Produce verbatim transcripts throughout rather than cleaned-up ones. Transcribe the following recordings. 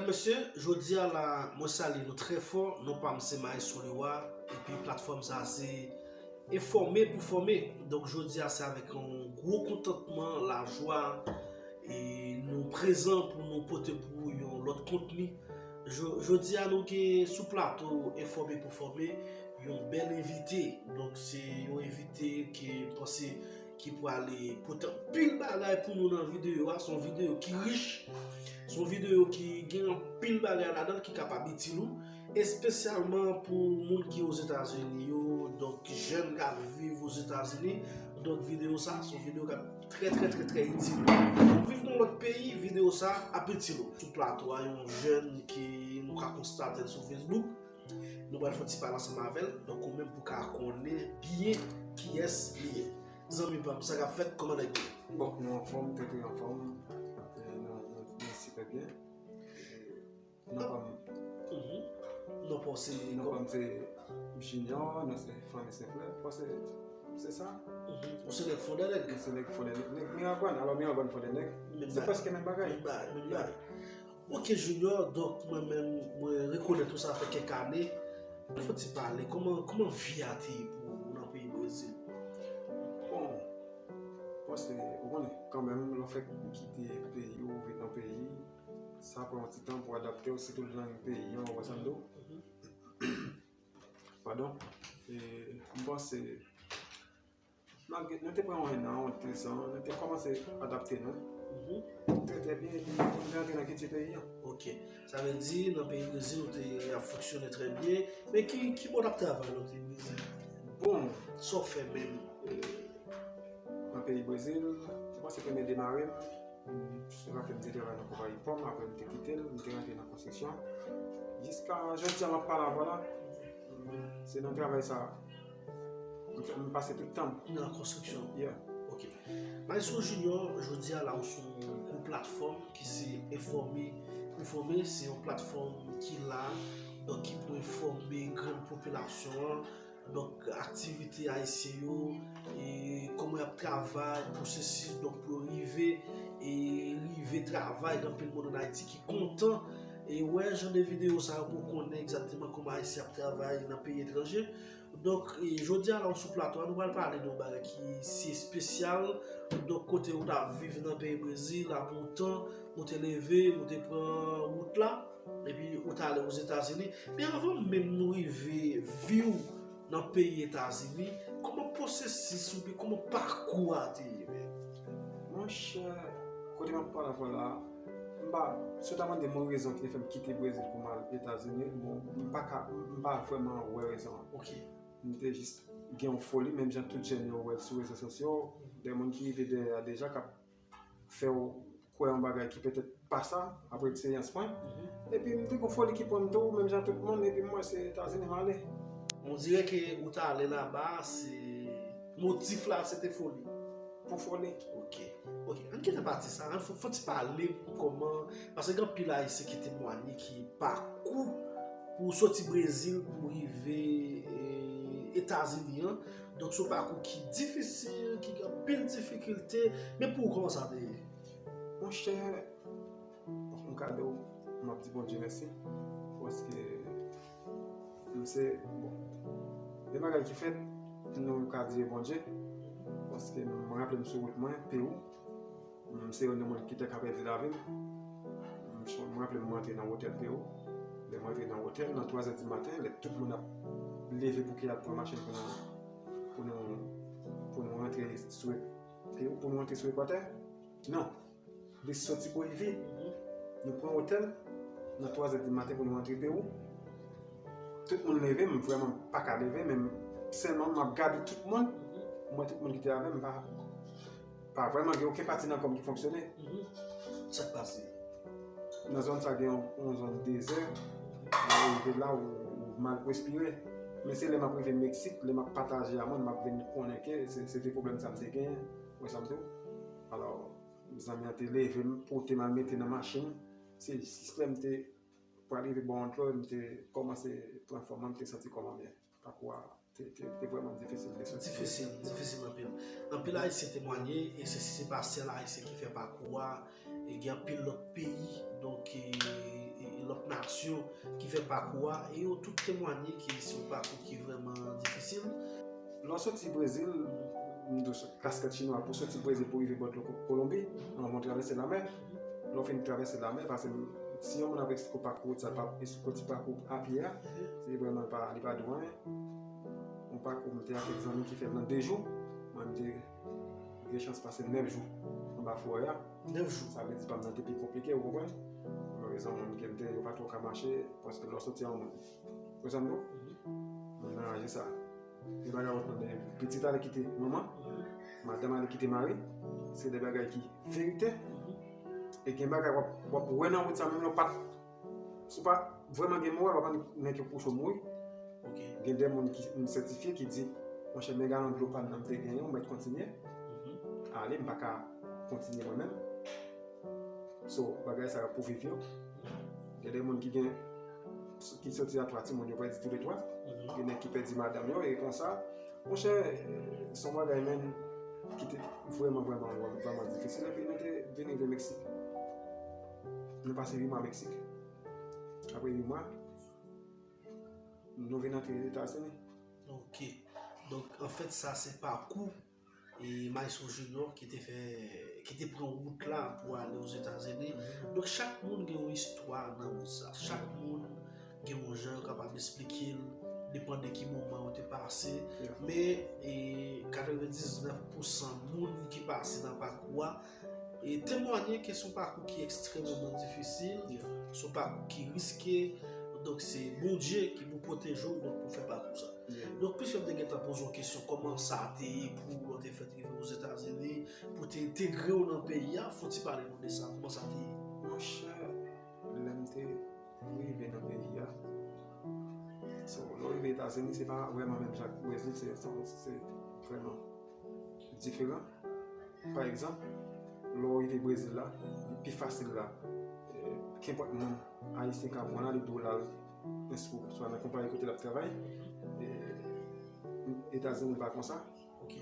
Mesye, jodi a la, mwen salye nou trè fò. Non pa m se Maestro Leroy, epi platfòm sa se Enfòme pou fòme. Donk, jodi a, se avèk yon gwo kontantman, lajwa, e nou prezan pou nou pote pou yon lòt kontni. Jo-, jodi a, nou gen sou plato Enfòme pou fòme, yon bèl envite. Donk, se yon envite ke m panse ki pwale pote anpil bagay pou nou nan videyo a. Se yon videyo ki rich, se yon videyo ki gen anpil bagay ladan l ki kapab itil ou, espesyalman pou moun ki Ozetazini yo, donk jèn k ap viv Ozetazini. Donk videyo sa, se yon videyo k ap trè, trè, trè, trè itil ou. Ou viv nan lòt peyi, videyo sa ap itil ou. Sou plato a, yon jèn ki nou ka konstate l sou Facebook. Nou pral fè yon ti pale ansanm avè l. Donk, ou menm pou ka konnen byen kiyès li ye. Zanmi pa m, sa k ap fèt, kòman nèg yo? Bon, nou anfòm, trè, trè anfòm. E nou, nou, nou sipè byen. E non pa m. Mhm. Non pa w se non pa m se Junior, non se Fanny Saint-Fleur. Bon, se, se sa. Mhm. Ou se nèg fondè nèg? Mwen se nèg fondè nèg. Nèg Miragwàn. Alò, Miragwàn fondè nèg. Se prèske menm bagay. Menm bagay, menm bagay. Ok, Junior, donk mwen menm, mwen rekonèt ou sa fè kèk ane. Fò ti pale, kòman, kòman vi a te ye pou ou nan peyi Brezil? Bon, paske, ou konnen, kanmenm, lè w fèk kite peyi w, ou vin nan peyi, sa pran yon ti tan pou adapte w, sitou lang peyi an, ou wè sa m di w? Mhm. Padon. E, m panse, malgre nou te pran yon ennan, yon dezan, nou te kòmanse adapte nou. Mhm. Trè, trè byen, epi nou te rantre nan kilti peyi an. Ok. Sa vle di, nan peyi Brezil, ou te ap fonksyone trè byen. Men ki, ki bò w t ap travay lè w te Brezil? Bon. Sa w fè menm? E, nan peyi Brezil, se panse premye demare m, m, se raple m te travay nan konpayi pòm, apre m te kite l, m te rantre nan konstriksyon. Jiska jodi a m ap pale avè w la, se nan travay sa a. M fè, m pase tout tan m. Nan konstriksyon. Yeah. Ok. Maestro Junior, jodi a la ou sou yon gwo platfòm ki se Enfòme pou fòme, se yon platfòm ki la, donk ki pou enfòme grann popilasyon an, donk aktivite ayisyen yo, e kòman y ap travay, pwosesis, donk pou yo rive, e rive travay, gen anpil moun ann Ayiti ki kontan, e wè jan de videyo sa yo pou konnen egzakteman kòman ayisyen ap travay nan peyi etranje. Donk, e, jodi a la ou sou plato a, nou pral pale de yon bagay ki si espesyal. Donk, kote ou t ap viv nan peyi Brezil, apre yon tan, ou te leve, ou te pran wout la, epi ou t ale Ozetazini. Men anvan menm nou rive vi w nan peyi Etazini, kòman pwosesis oubyen kòman pakou a te ye menm? Monchè, kote m ap pale avè w la, m pa, si w ta mande mwen rezon ki te fè m kite Brezil pou m al Etazini, bon, m pa ka, m pa vrèman wè rezon an. Ok. M te jis gen yon foli, menm jan tout jèn yo wè l sou rezo sosyo, de moun ki rive dèyè a deja k ap fè w kwè yon bagay ki petèt pa sa, apre eksperyans mwen. Mhm. Epi m te gen yon foli ki pran m tou, menm jan tout moun, epi m wè se Etazini m ale. On dirait que ou t ale laba, se motif la, se te foli. Pou foli. Ok. Ok. Ann kite pati sa. Ann fò, fò ti pale kòman, paske gen anpil Ayisyen ki temwanye ki pakou pou soti Brezil pou rive, e, Etazini an. Donk, se yon pakou ki difisil, ki gen anpil difikilte. Men pou ou, kòman sa te ye? Monchè, bon, m ka di w, m ap di Bondye mèsi. Paske m se, bon, gen bagay ki fèt, nou ka di e Bondye. Paske m raple m sou wout mwen, Pewou. M se youn nan moun ki te ka pèdi lavi m. M, m raple m, m rantre nan otèl Pewou. Lè m rantre nan otèl, nan twazè di maten, lè tout moun ap leve pou ki al pran machin pou nou, pou nou, pou nou rantre sou, Pewou, pou nou rantre sou Ekwatè. Non. Li soti Bolivi. Mhm. Nou pran otèl nan twazè di maten pou nou rantre Pewou. Tout moun leve, m vrèman pa ka leve, men m, sèlman m ap gade tout moun. Mhm. M wè tout moun ki te avè m, pa, pa vrèman gen okenn pati nan kò m ki fonksyone. Mhm. Sa k pase? Nan zòn sa gen yon, yon zòn dezè, lè w rive la, ou, ou mal respire. Men se lè m ap rive Meksik, lè m ap pataje a moun, m ap vin konnen ke se, se te pwoblèm sa m te genyen. Wè sa m di w? Alò, zanmi an te leve m, pote m al mete nan machin. Se jis lè m te pral rive bò Antwerp, m te kòmanse pran fòm mwen, m te santi kò m an byen. Pakou a te, te, te vrèman difisil de soti. Difisil, difisil anpil. Anpil Ayisyen temwanye, e se, se pa sèl Ayisyen ki fè pakou a, e gen anpil lòt peyi, donk, e, e, e Nasyon ki fè pakou a, e yo tout temwanye ke se yon pakou ki vrèman difisil. Lè w soti Brezil, m di w, kaskèt chinwa, pou soti Brezil pou rive bò dlo Ko- Kolonbi, anvan w travèse lamè. Lè w fin travèse lamè, paske m- si yon moun ap eksplike w pakou wout sa, l pa eksplike w ti pakou a pye a, se vrèman pa, li pa di w anyen. Yon pakou, m te ak kèk zanmi ki fè l nan de jou, mwen m te gen chans pase nèf jou anba forè a. Nèf jou. Sa vle di pa m nan te pi konplike, ou konprann? Lè w rezon moun ke m te, yo pa twò ka mache, paske lè w soti a yon moun. Ou konprann non? Moun nan raje sa. Gen bagay w ap tande, pitit ale kite manman, madanm ale kite mari, se de bagay ki verite. E gen bagay w ap, w ap wè nan wout sa, menm lè w pa t, si w pa vrèman gen moral, w ap annik nèg yo kouche w mouri. Ok. Gen de moun ki m sètifye ki di, monchè, men galon dlo pa m nan m te genyen, ou mèt kontinye. Ale, m pa ka kontinye mwen menm. So, bagay sa yo pou viv yo. Gen de moun ki gen, ki soti a twa timoun, yo pèdi toulètwa. Gen nèg ki pèdi madanm yo, e konsa. Monchè, se yon bagay menm ki te vrèman, vrèman, vrèman difisil. Epi nou te vin rive Meksik. Nou pase uit mwa Meksik. Apre uit mwa, nou vin antre Etazini. Ok. Donk, anfèt, sa se pakou e Maestro Junior ki te fè, ki te pran wout la pou ale Ozetazini. Donk, chak moun gen yon istwa nan wout sa. Chak moun gen yon jan yo kapab esplike l, depann de ki moman yo te pase. Men, e, katrevendiznèf pousan moun ki pase nan pakou a, e temwanye ke se yon pakou ki ekstrèmeman difisil, se yon pakou ki riske, donk se Bondye ki pou pwoteje w, donk pou fè pakou sa. Donk, piske m te gentan poze w kesyon, kòman sa te ye pou w lè w te fèk rive Ozetazini, pou w te entegre w nan peyi a, fò w ti pale nou de sa, kòman sa te ye? Monchè, lè m te rive nan peyi a, so, lè w rive Etazini, se pa vrèman menm jan ak Brezil, se, se, se vrèman diferan. Pa egzanp, lè w rive Brezil la, li pi fasil la. E, kenpòt moun ayisyen ka pran la, li di w l al enskrip, swa nan konpayi kote l ap travay. E, Etazini pa konsa. Ok.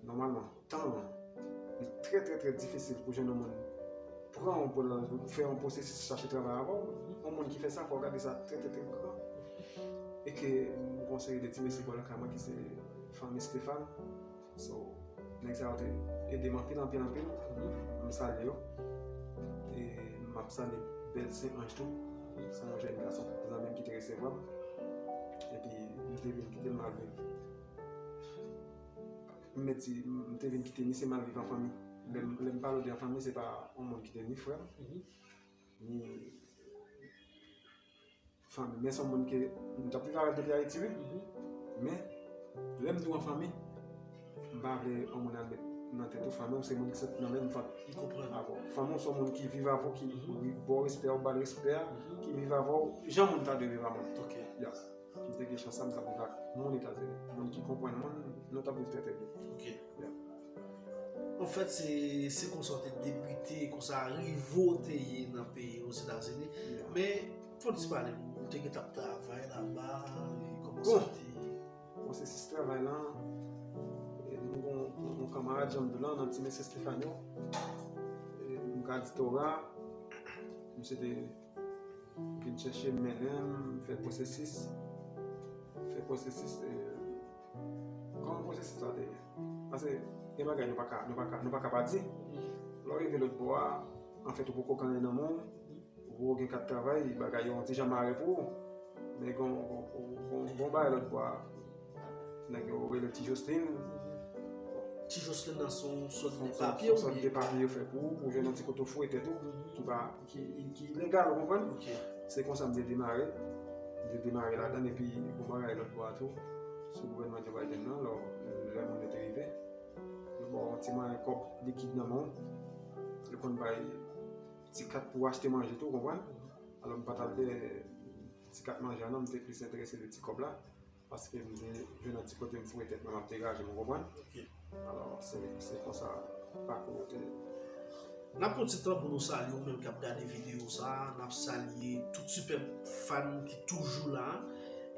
Nòmalman, tan an, li trè, trè, trè difisil pou jwenn yon moun pran w pou l al fè yon pwosesis chache travay avè w. Yon moun ki fè sa, fò w gade sa trè, trè, trè gran. E ke m gon seri de ti mesye bò lakay mwen ki se fanmi Stéphane. So, nèg sa yo te ede m anpil, anpil, anpil. M salye yo. E m ap salye bèl Sen Anj tou. Se yon jèn gason, zanmi m ki te resevwa m. Epi, m te vin kite l, m al viv. M mèt di, m te vin kite misye, m al viv an fanmi. Lè m, lè m pale w de an fanmi, se pa yon moun ki te ni frè m, ni fanmi. Men se yon moun ke m t ap viv avè l depi Ayiti, wi. Men, lè m di w an fanmi, m pa vle yon moun al met nan tèt ou fanmi w se moun ki sot nan menm vant avè w. Fanmi w se yon moun ki viv avè w, ki ba w respè a, ou ba l respè a, ki viv avè w jan moun ta dwe viv a moun. Ok. Ya. M te gen chans sa, m t ap viv ak moun Etazini. Moun ki konprann mwen, nou t ap viv trè, trè byen. Ok. Anfèt, se, se konsa w te debite, konsa rive w te ye nan peyi Ozetazini. Men, fò n ti pale, ou te gentan ap travay laba, e kòman sa te ye? Pwosesis travay lan, e, nou gon yon kanmarad, jan m di w lan, nan ti mesye Stefano, e, m ka di Tora, misye te vin chèche m, mennen m, fè pwosesis, fè pwosesis, e, kòman pwosesis la te ye? Paske gen bagay nou pa ka, nou pa ka, nou pa ka pa di. Lè w rive lòt bò a, anfèt, ou poko gen anyen nan men w, ou poko gen kat travay, bagay yo yon ti jan mare pou ou. Men gon, gon, gon, gon bagay lòt bò a, nèg yo rele Ti Joslin. Ti Joslin nan se yon sòt de papye oubyen? Sòt de papye yo fè pou ou, pou jwenn yon ti kote w foure tèt ou, ki pa, ki, ki legal, ou konprann? Se konsa m te demare. M te demare ladan, epi gon bagay lòt bò a tou, sou gouvènman Joe Biden nan, lè, lè moun yo te rive, yo ba w yon ti mwayen kòb likid nan men w, yo konn bay ti kat pou w achte manje tou, ou konprann? Alò, m pa t al dèyè ti kat manje a non, m te plis enterese de ti kòb la. Paske m te jwenn yon ti kote m foure tèt mwen, m ap degaje m, ou konprann? Alò, se, se konsa pakou te ye. N ap pran ti tan pou nou salye ou menm k ap gade videyo sa a. N ap salye tout sipè fan ki toujou la.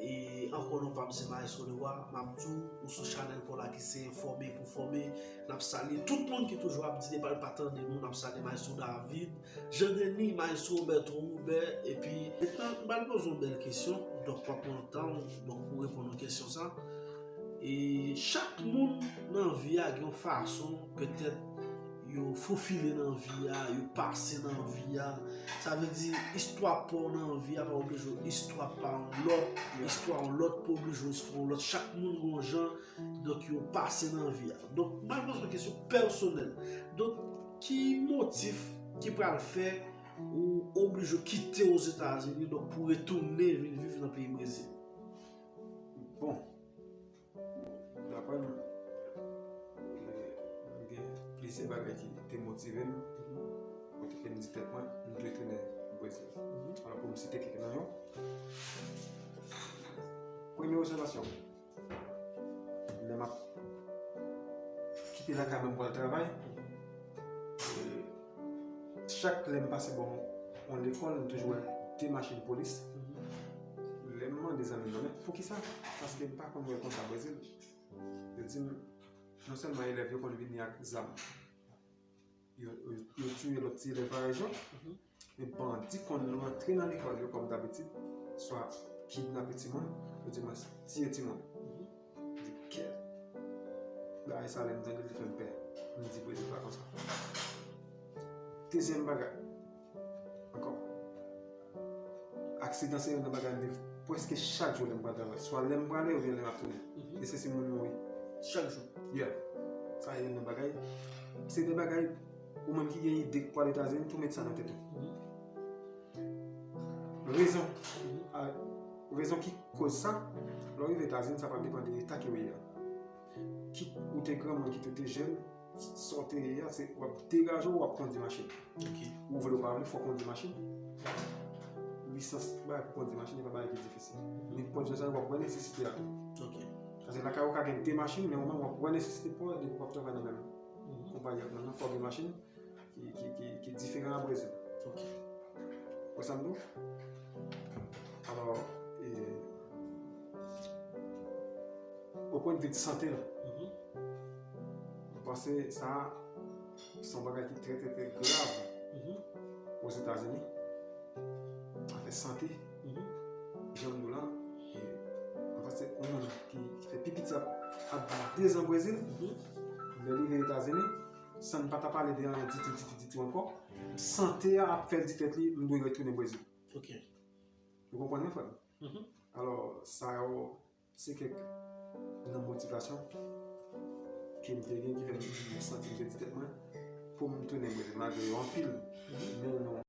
E ankò non pa m se Maestro Leroy. M ap di w, ou sou chanèl pa w la ki se Enfòme pou Fòme. N ap salye tout moun ki toujou ap di depi l pa tande nou. N ap salye Maestro David, Jean Denis, Maestro Bertrand Hubert, epi M pral poze yon bèl kesyon, donk w ap pran tan w, donk, pou reponn yon kesyon sa. E chak moun nan vi a gen yon fason, petèt, yo fofile nan vi a, yo pase nan vi a. Sa vle di, istwa pa w nan vi a pa oblije w istwa pa yon lòt, istwa yon lòt pa oblije w istwa yon lòt. Chak moun gen yon jan, donk, yo pase nan vi a. Donk, m pral poze yon kesyon pèsonèl. Donk, ki motif ki pral fè ou oblije w kite Ozetazini, donk, pou w retounen vin viv nan peyi Brezil? Bon, daprè m, e, m gen plizyè bagay ki te motive m, kote ke m di tèt mwen, m dwe tounen Brezil. Alò, pou m site kèk nan yo, premye obsèvasyon, lè m ap kite lakay mwen pou al travay, e, chak lè m pase bò yon lekòl, m toujou wè de machin polis. Lè m mande zanmi m yo, "Men poukisa?" Paske m pa konn wè l konsa Brezil. Yo di m, non sèlman elèv yo konn vini ak zam, yo, yo, yo tiye lòt ti elèv parèy yo, men bandi konn rantre nan lekòl yo kòm dabitid, swa kidnape timoun, yo di mwen tiye timoun. M di, "Kè." Bagay sa, lè m tande l, li fè m pè. M di, "Brezil pa konsa." Dezyèm bagay, ankò, aksidan se youn nan bagay m viv prèske chak jou lè m pral travay. Swa lè m prale oubyen lè m ap tounen. E se si moun mouri. Chak jou. Yeah. Sa youn nan bagay. Se de bagay ou menm ki gen ide pou al Etazini, tou met sa nan tèt ou. Rezon. A, rezon ki koz sa, lè w rive Etazini, sa pral depann de eta ke w ye a. Kit ou te granmoun, kit ou te jèn, sa w te ye a, se w ap degaje w, w ap kondi machin. Ou vle w pa vle, fò w kondi machin. Lisans bay pou kondi machin, e pa bagay ki difisil. Nenpòt jan sa yo, w ap wè nesesite a tou. Paske lakay ou ka gen de machin, men ou menm w ap wè nesesite pou w, depi w ap travay nan menm konpayi ak moun nan, fò w gen machin ki, ki, ki, ki diferan a Brezil. Wè sa m di w? Alò, e, o pwen de vi de sante la, m panse sa se yon bagay ki trè, trè, trè grav Ozetazini. Afè sante, jan m di w la, e, m panse yon moun ki, ki fè pi piti ap, ap viv de zan Brezil, lè li rive Etazini, san n pa ta pale de anyen ditou, ditou, ditou ankò, sante a ap fè l di tèt li, "M dwe retounen Brezil." Ou konprann mwen, frè m? Alò, sa yo, se kèk nan motivasyon ke m te gen ki fè m santi m te di tèt mwen, pou m tounen Brezil, malgre yo anpil, men non.